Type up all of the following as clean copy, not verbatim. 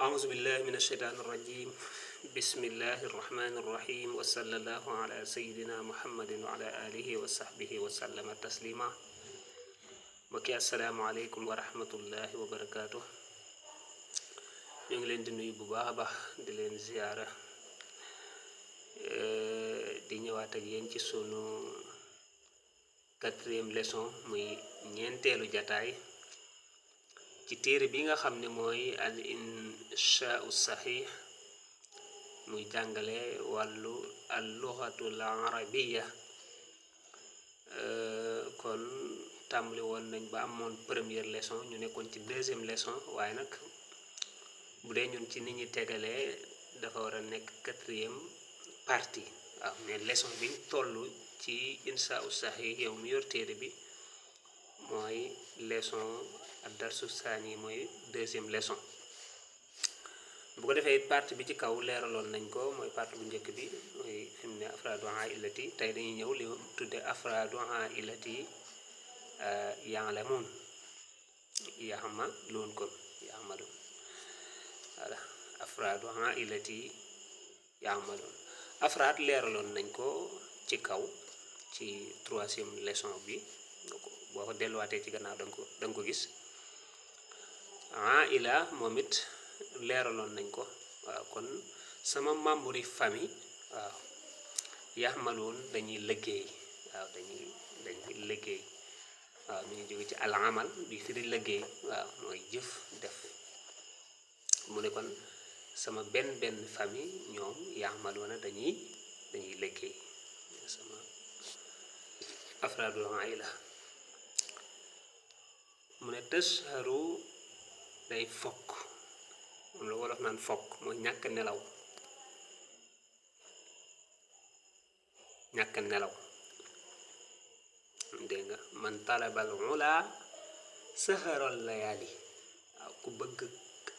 أعوذ بالله من الشيطان الرجيم بسم الله الرحمن الرحيم وصلى الله على سيدنا محمد وعلى آله وصحبه وسلم تسليما mbokki asalaamaaleykum wa rahmatullahi wa barakaatu ñu ngi leen di nuyu bu baax a baax di leen ziyaara di ñëwaat ak yéen ci sunu 4e leçon muy ñeenteelu jataay ci téere bi nga xam ne mooy al inshaau sahih muy jàngale wàllu al lughatu al arabiya kon tàmbali woon nañ ba amoon première leçon ñu nekkoon ci 2e leçon waaye nag bu dee ñun ci nit ñi tegalee dafa war a nekk 4e partie waaw mais leçon bi toll ci inshaau sahih yow mi yor téere bi mooy leçon ak darsu saani mooy 2e leçon bu ko defee partie bi ci kaw leeraloon nañ ko mooy partie bu njëkk bi mooy fi mu ne afraadu ailati tey dañuy ñëw li tudde afraadu ailati ya'lamun ya'malun kon ya'malun voilà afraadu ailati ya'malun afraad leeraloon nañ ko ci kaw ci 3e leçon bi boo ko delluwaatee ci gannaaw danga ko gis aila moom it leeraloon nañ ko waaw kon sama membre yi famille waaw yaxmaloon dañuy liggéey waaw dañuy liggéey waaw ñu ngi jóge ci al amal bi firi liggéey waaw mooy jëf def mu ne kon sama benn famille ñoom yaxmaloona dañuy liggéey sama afraadul aila mu ne tashharu day fokk moom la wolof naan fokk mooy ñàkk nelaw dégg nga man talabal ula saharal layali waaw ku bëgg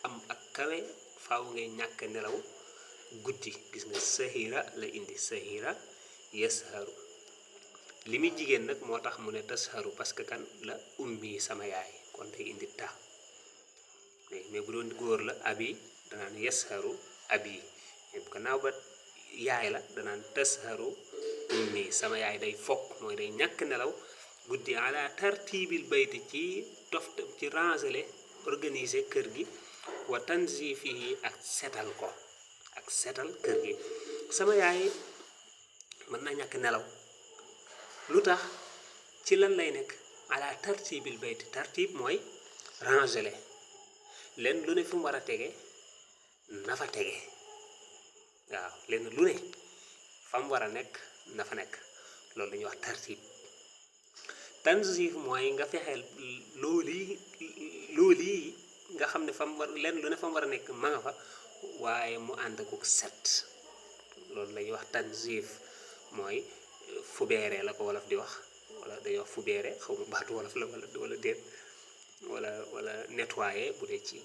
am ak kawe faaw ngay ñàkk nelaw guddi gis nga sahira la indi sahira yasharu li muy jigéen nag moo tax mu ne tasharu parce que kan la ummi sama yaay kon day indi ta mais bu doon góor la abi danaan yasharu abi mais bu gannaaw ba yaay la danaan tasharu ummi sama yaay day fokk mooy day ñàkk nelaw guddi ala tartibil bayti ci toft ci rangele organiser kër gi wa tanzifihi ak setal ko ak setal kër gi sama yaay mën naa ñàkk nelaw lu tax ci lan lay nekk ala tartibil bayti tartib mooy rangele leen lu ne fu mu war a tege na fa tege waaw leen lu ne fa mu war a nekk na fa nekk loolu la ñuy wax tartib tanzif mooy nga fexeel loolu yi nga xam ne fa mu war leen lu ne fa mu war a nekk ma nga fa waaye mu ànd ak set loolu la ñuy wax tanzif mooy fubeere la ko wolof di wax wala day wax fubeere xaw ma baatu wolof la wala déet wala nettoyer bu dee ci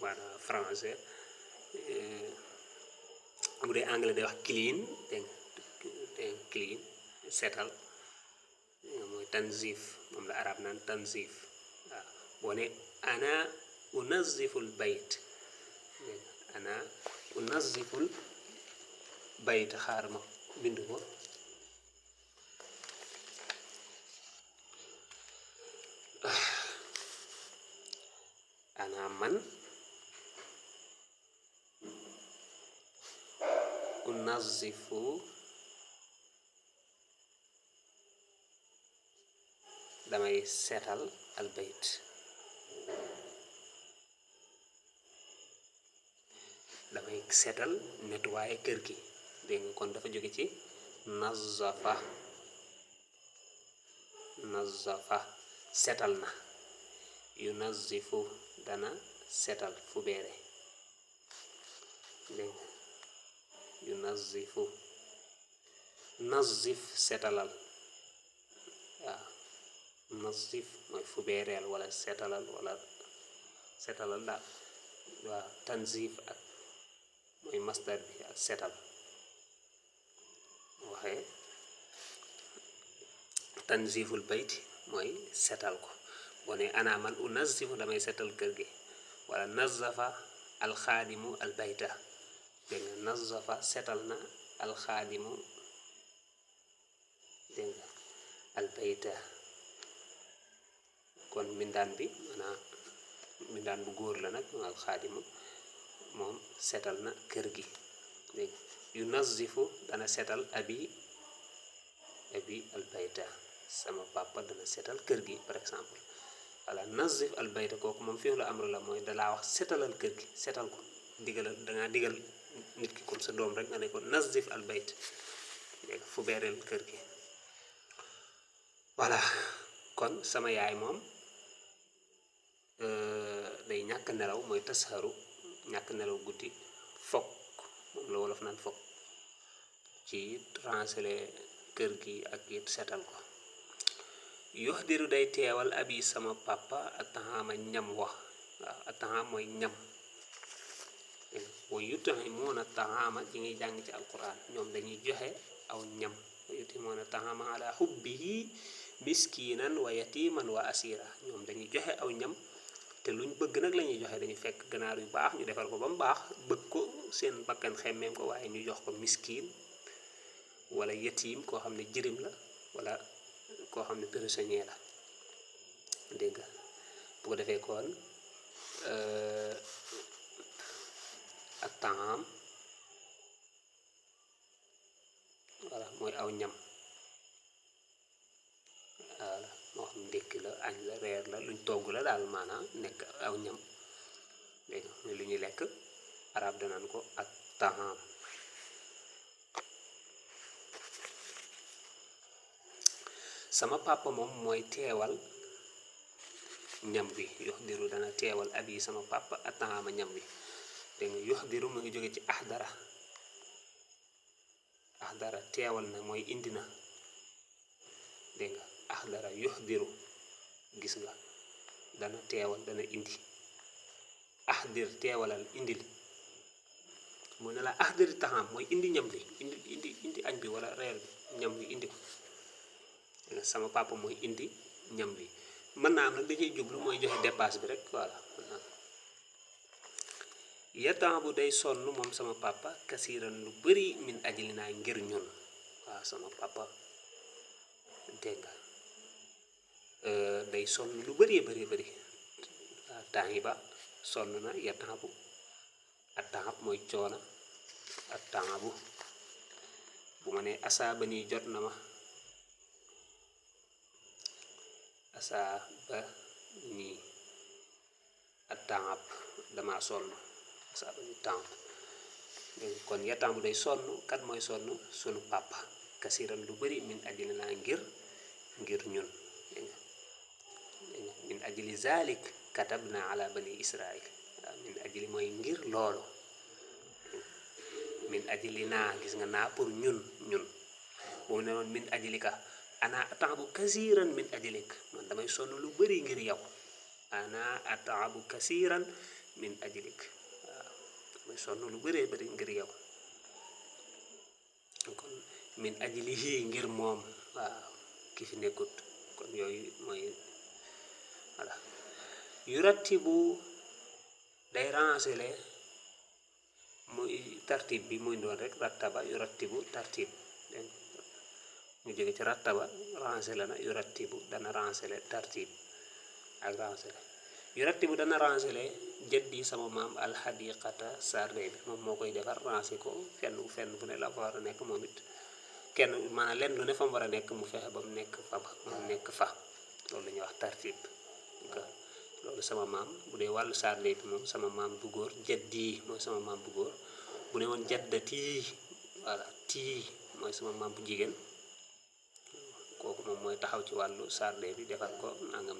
maanaam français bu dee anglais day wax clean dégg clean setal mooy tanzif moom la arab naan tanzif waaw boo ne ana unaziful bayt ana unaziful bayt xaar ma bind ko ana man unazifu damay seetal albayt damay seetal nettoyer kër gi dégg nga kon dafa jóge ci nazafa setal na yunazifu dana setal fubeere dégg nga yunazifu nazif setalal waaw nazif mooy fubeereel wala setalal daal waaw tanzif ak mooy masdar bi ak setal waxee tanziful bayt mooy setal ko boo ne ana man unazifu damay setal kër gi wala nazafa alxaadimu albayta dégg nga nazafa setal na alxaadimu dégg nga albayta kon mbindaan bi maanaam mbindaan bu góor la nag alxaadimu moom setal na kër gi dégg nga yu nazifu dana setal abi albayta sama papa dana setal kër gi par exemple voilà nazif albayta kooku moom fi la amru la mooy dalaa wax setalal kër gi setal ko digalal dangaa digal nit ki comme sa doom rek nga ne ko nazif albayt léegi fu beereel kër gi voilà kon sama yaay moom day ñàkk nelaw mooy tasharu ñàkk nelaw guddi fokk moom la wolof naan fokk ci ransele kër gi ak it setal ko yox diru day teewal abi sama papa ataxama ñam wax waaw ataxam mooy ñam wa yut'imuuna taxama ci ngi jàng ci alquran ñoom dañuy joxe aw ñam wa yut'imuuna taxama ala hubbihi miskinan wa yatiman wa asira ñoom dañuy joxe aw ñam te luñ bëgg nag la ñuy joxe dañuy fekk ganaar yu baax ñu defar ko ba mu baax bëgg ko seen bakkan xemmeem ko waaye ñu jox ko miskin wala yatim koo xam ne jërim la wala koo xam ne prisonnier la dégg nga bu ko defee kon ak taam voilà mooy aw ñam voilà moo xam ndékki la añ la reer la luñ togg la daal maanaam nekk aw ñam dégg nga muy lu ñuy lekk arab danaan ko ak taam sama papa moom mooy teewal ñam bi yox diru dana teewal abi sama papa ataama ñam bi dégg nga yox diru mu ngi jóge ci ahdara teewal na mooy indi na dégg nga ahdara yox diru gis nga dana teewal dana indi ahdir teewalal indil mu ne la ahdiri taxam mooy indi ñam bi indi añ bi wala reer bi ñam bi indi ko sama papa mooy indi ñam bi mën naa am nag da ciy jublu mooy joxe dépasse bi rek voilà yetan bu day sonn moom sama papa kasiran lu bari min ajli naa ngir ñun waaw sama papa dégg nga day sonn lu bari bari waaw temps yi ba sonn na yetan bu ak temps mooy coona ak temps bu ma nee asaaba nii jot na ma asaaba nii ak temps dama sonn asaaba nii temps kon yetan bu day sonn kat mooy sonn sunu papa kasiran lu bari min ajli naa ngir ñun min ajli zalik katabna ala bani israil waaw min ajli mooy ngir loolu min ajli naa gis nga naa pour ñun boo ne woon min ajlika ana ataabu kasiran min ajlik man damay sonn lu bari ngir yow ana ataabu kasiran min ajlik waaw damay sonn lu bëree bari ngir yow kon min ajlihi ngir moom waaw ki fi nekkut kon yooyu mooy voilà yurattibu day rancele muy tartib bi muy doon rek rattaba yurattibu tartib dégg ñu jóge ci rattaba rancele na yurattibu dana rancele tartib ak rancele yurattibu dana rancele jëddi sama maam alxadiqata sarde bi moom moo koy defar rancé ko fenn fu ne la fa war a nekk moom it kenn maanaam lenn lu ne fa mu war a nekk mu fexe ba mu nekk fa loolu la ñuy wax tartib loolu sama maam bu dee wàllu sarde bi moom sama maam bu góor jaddi mooy sama maam bu góor bu ne woon jaddati voilà tii mooy sama maam bu jigéen kooku moom mooy taxaw ci wàllu sarde bi defar ko nangam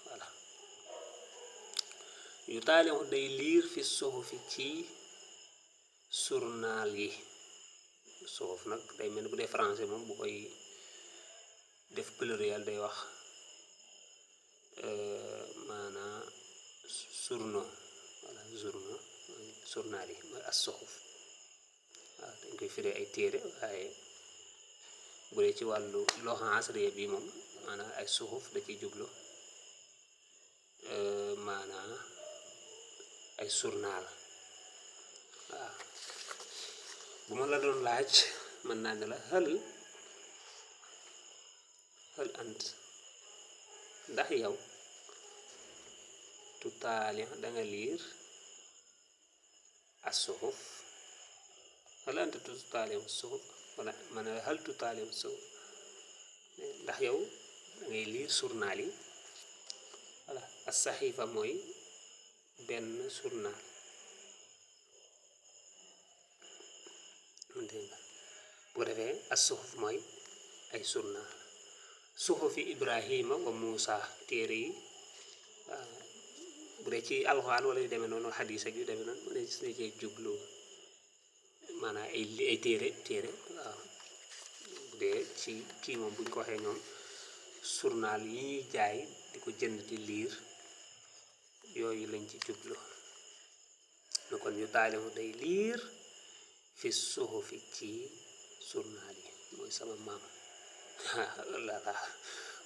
voilà yu taalixu day liir fi suxufi ci journal yi suxuf nag day mel ni bu dee français moom bu koy def pluriel day wax maanaa journaux voilà journal yi mooy as suxuf waaw dañ koy firee ay téere waaye bu dee ci wàllu loxo asriya bi moom maanaa ay suxuf da ciy jublu maanaa ay journal waaw bu ma la doon laaj mën naa ne la hal ant ndax yow tutaali da nga liir as-suhuf hal anta tutaali as-suhuf wala ma ne la hal tutaali as-suhuf ndax yow da ngay liir journal yi voilà as-sahifa mooy benn journal dégg nga bu ko defee as-suhuf mooy ay journal suhufi Ibrahima wa Muusa téere yi bu dee ci alxuraan wala yu demee noonu xadiis ak yu demee noonu mu ne si cee jublu maanaam ay téere waaw bu dee ci kii moom buñ ko waxee ñoom journal yi ñuy jaay di ko jënd di liir yooyu lañ ci jublu ne kon ñu taalimu day liir fi suhufi ci journal yi mooy sama maam lala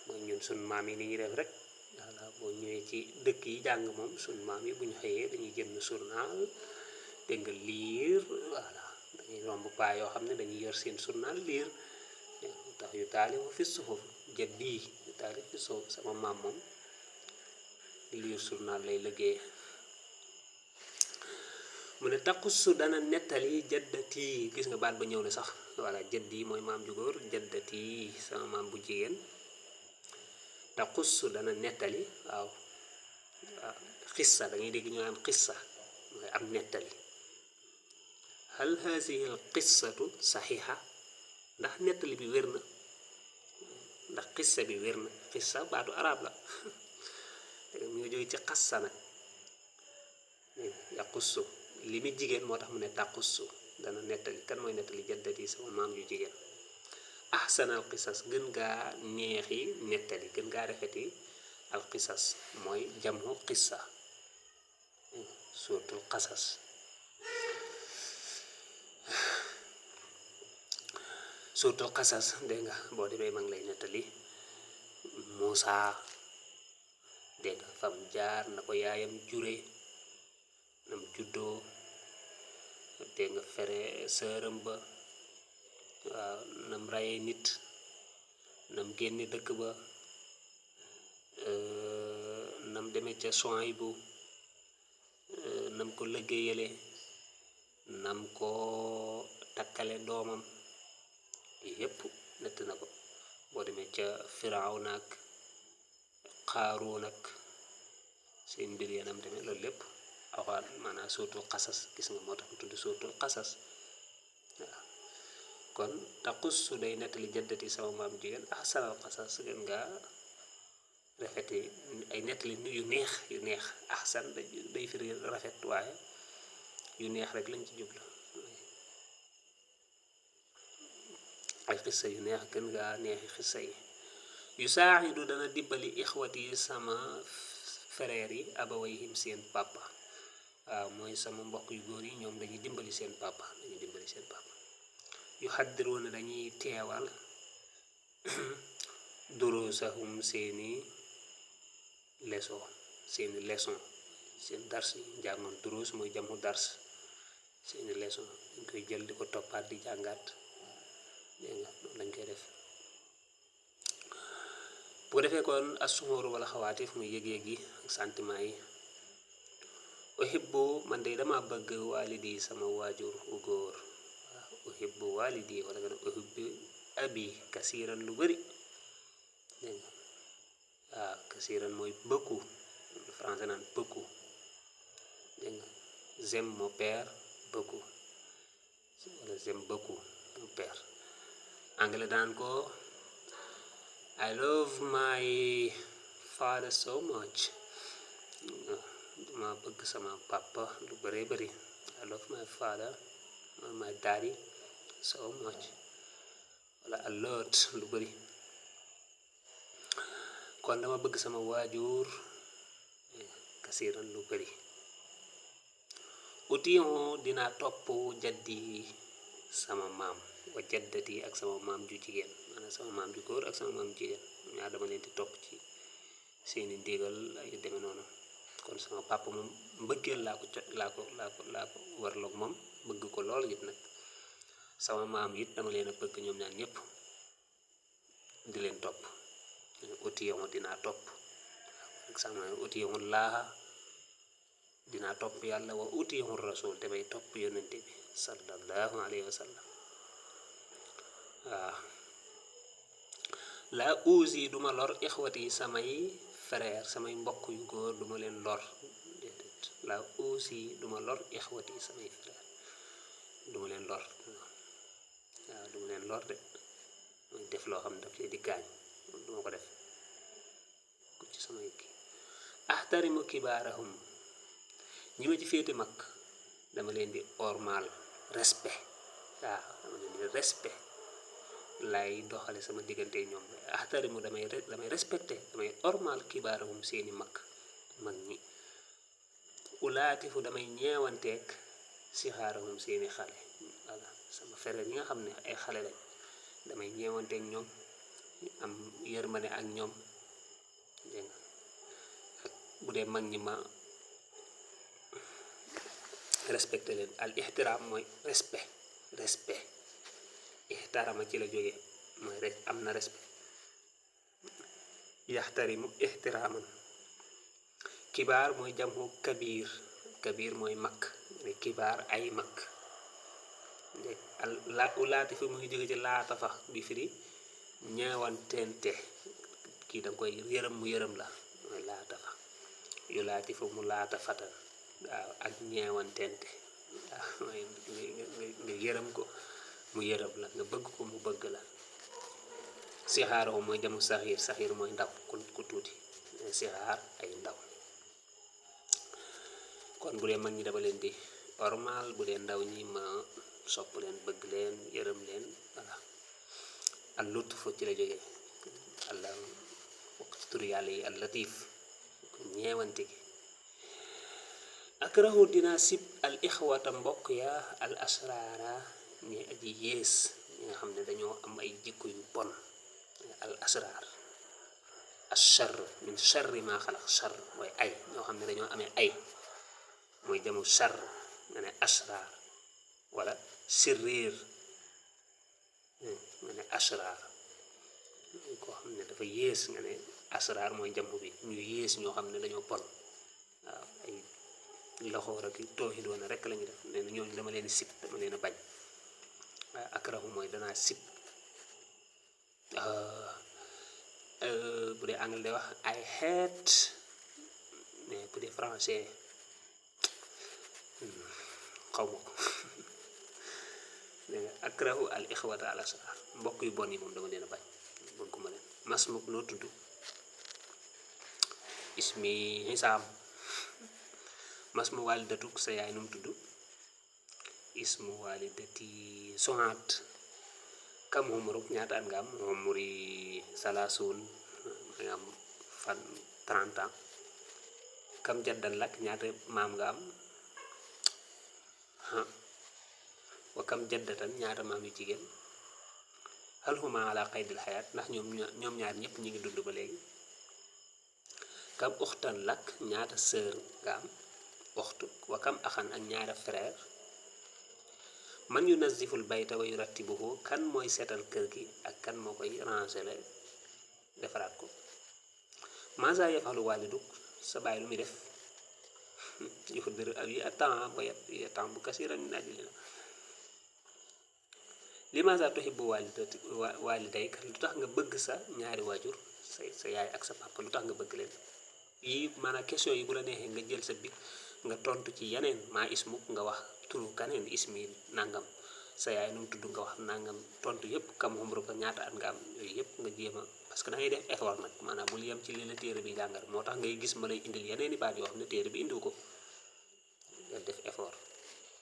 mooy ñun sun maam yi ni ñuy def rek voilà boo ñëwee ci dëkk yi jàng moom sun maam yi bu ñu xëyee dañuy jënd journal dégg nga liir voilà dañuy romb paa yoo xam ne dañuy yor seen journal liir tax yu taalimu fi suhuf jaddi yu taalif fi suhuf sama maam moom liir journal lay liggéey mu ne taqussu dana nettali jaddati gis nga baat ba ñëw ne sax voilà jaddi mooy maam ju góor jaddati sama maam bu jigéen taqussu dana nettali waaw xissa da ngay dégg ñu naan xissa mooy am nettali hal hazihi al qissatu saxiixa ndax nettali bi wér na ndax xissa bi wér na xissa baatu arab la mu ngi jóge ci xassa nag yaqussu li muy jigéen moo tax mu ne taqussu dana nettali kan mooy nettali jaddati sama maam yu jigéen ahsanal qisas gën gaa neexi nettali gën gaa rafeti al qisas mooy jamhu qissa suuratul qasas suuratul qasas dégg nga boo demee ma ngi lay nettali Muusa dégg nga fam jaar na ko yaayam jure nam juddoo dégg nga fere sëram ba waaw nam rayee nit nam génne dëkk ba nam demee ca Suwaybu nam ko liggéeyale nam ko takkale doomam yépp nett na ko boo demee ca Firawna ak Qaaruun ak seen mbir ya nam demee loolu lépp awaan maanaam suuratul qasas gis nga moo tax mu tudd suuratul qasas waaw kon taqussu day nettali jaddati sama maam jigéen ahsanal qasas gën ngaa rafeti ay nettali yu neex ahsan day firi rafet waaye yu neex rek lañ ci jublu ay xissa yu neex gën ngaa neexi xissa yi yu saaxidu dana dimbali ixwati sama frère yi abawayhim seen papa waaw mooy sama mbokk yu góor yi ñoom dañuy dimbali seen papa yu xaddiroona dañuy teewal durusahum seeni leçon seen dars yi njàngoon durus mooy jamu dars seeni leçon dañ koy jël di ko toppaat di jàngaat dégg nga noonu lañ koy def bu ko defee kon as-suhuur wala xawaatif muy yëg-yëg yi ak sentiment yi uhibbu man de dama bëgg walidi sama waajur u góor waaw uhibbu walidi wala nga ne uhibbu abi kasiiran lu bari dégg nga waaw kasiiran mooy beaucoup français naan beaucoup dégg nga j'aime mon père beaucoup wala j'aime beaucoup mon père anglais daan ko I love my father so much dama bëgg sama papa lu bëree bëri I love my father my daddy so much wala a lot lu bëri kon dama bëgg sama waajur kasiiran lu bëri utiyon dinaa topp jaddi sama maam wa jaddati ak sama maam ju jigéen maanaam sama maam ju góor ak sama maam ju jigéen ñaar dama leen di topp ci seeni ndigal yu demee noonu kon sama papa moom mbëggeel laa ko warloog moom bëgg ko lool it nag sama maam it dama leen a bëgg ñoom ñaan ñëpp di leen topp utiyoŋu dinaa topp ak sama utiyoŋu laaha dinaa topp yàlla wa utiyoŋu rasul te may topp yonente bi sallallahu alayhi wa sallam waaw laa uusi duma lor ixwati samay frère samay mbokk yu góor duma leen lor déedéet laa uusi duma lor ixwati samay frère duma leen lor waaw duma leen lor de mooy def loo xam ne daf leen di gaañ duma ko def ku ci samay kii ahtarimu kibaarahum ñi ma ci féete mag dama leen di ormal respect waaw dama leen di respect lay doxale sama diggante ñoom ahtarimu damay respecté damay ormal kibaarahum seeni mag ñi ulaatifu damay ñeewanteeg sixaarahum seeni xale voilà sama frère yi nga xam ne ay xale lañ damay ñeewanteeg ñoom am yërmande ak ñoom dégg nga bu dee mag ñi ma respecté leen al ixtiraam mooy respect ixtarama ci la jógee mooy rek am na respect yaxtarimu ixtiraaman kibaar mooy jamhu kabir mooy mag ne kibaar ay mag la ulaati fi mu ngi jóge ci laatafa bi firi ñeewantente kii da nga koy yërëm mu yërëm la mooy laatafa yu laati fa mu laatafatan waaw ak ñeewantente waaw mooy nga yërëm ko mu yërëm la nga bëgg ko mu bëgg la sixaaroo mooy jamu saxiir mooy ndaw ku tuuti sixaar ay ndaw kon bu dee mag ñi dama leen di ormal bu dee ndaw ñi ma sopp leen bëgg leen yërëm leen voilà al lutfu ci la jógee allah ci tur yàlla yi al latif ñeewante gi akrahu dina sib al ixwata mbokk ya al asrara ñi aji yées ñi nga xam ne dañoo am ay jikko yu bon al asrar ashar min sharri ma xalaq shar mooy ay ñoo xam ne dañoo amee ay mooy jamu shar nga ne asrar wala sirriir nga ne asrar koo xam ne dafa yées nga ne asrar mooy jamu bi ñu yées ñoo xam ne dañoo bon waaw ay loxoor ak tooxi doona rek la ñu def nee na ñooñu dama leen sib dama leen a bañ waaye akrahu mooy danaa sib bu dee anglais day wax I hate mais bu dee français xaw ma ko dégg nga akrahu al ixwata al asrar mbokk yu bon yi moom dama leen a bañ bëgguma leen masmuk noo tudd ismi hisaam masmu walidatuk sa yaay num tudd ismu walidati sohaat kam humuruk ñaata at nga am humuri salaasuun nga am fan 30 ans kam jaddal lak ñaata maam nga am wa kam jaddatan ñaata maam yu jigéen hal huma ala qaydil xayaat ndax ñoom ñaar ñëpp ñi ngi dund ba léegi kam uxtan lak ñaata sœur nga am uxtu wa kam axan ak ñaata frère man yu naziful bayta wa yurattibuhu kan mooy seetal kër gi ak kan moo koy rangele defaraat ko maasa yafalu waliduk sa baay lu muy def yuxdir ab yi attemps ba temps bu kasiran min ajlina li maasa tuhibbu walidayk lu tax nga bëgg sa ñaari waajur sa yaay ak sa papa lu tax nga bëgg leen yi maanaam question yi bu la neexee nga jël sa bi nga tontu ci yeneen maa ismuk nga wax turu kaneen ismi nangam sa yaay nu mu tudd nga wax nangam tontu yëpp kam xumru ko ñaata at nga am yooyu yëpp nga jéem a parce que da ngay def effort nag maanaam bul yem ci li la téere bi jàngal moo tax ngay gis ma lay indil yeneen i baat yoo xam ne téere bi indiw ko nga def effort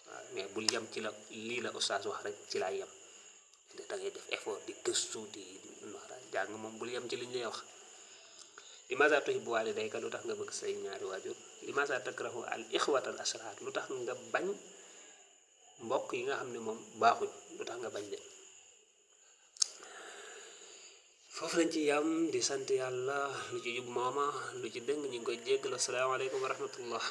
waaw mais bul yem ci la lii la oustaz wax rek ci laay yem da ngay def effort di gëstu di jàng moom bul yem ci li ñu lay wax limaza tuhibbu walidayka lu tax nga bëgg say ñaari waajur limaza takrahu al ixwata al asrar lu tax nga bañ mbokk yi nga xam ne moom baaxuñ lu tax nga bañ leen foofu lañ ci yam di sant yàlla lu ci jub mooma lu ci dëng ñu ngi koy jéggal asalaamaaleykum wa rahmatullah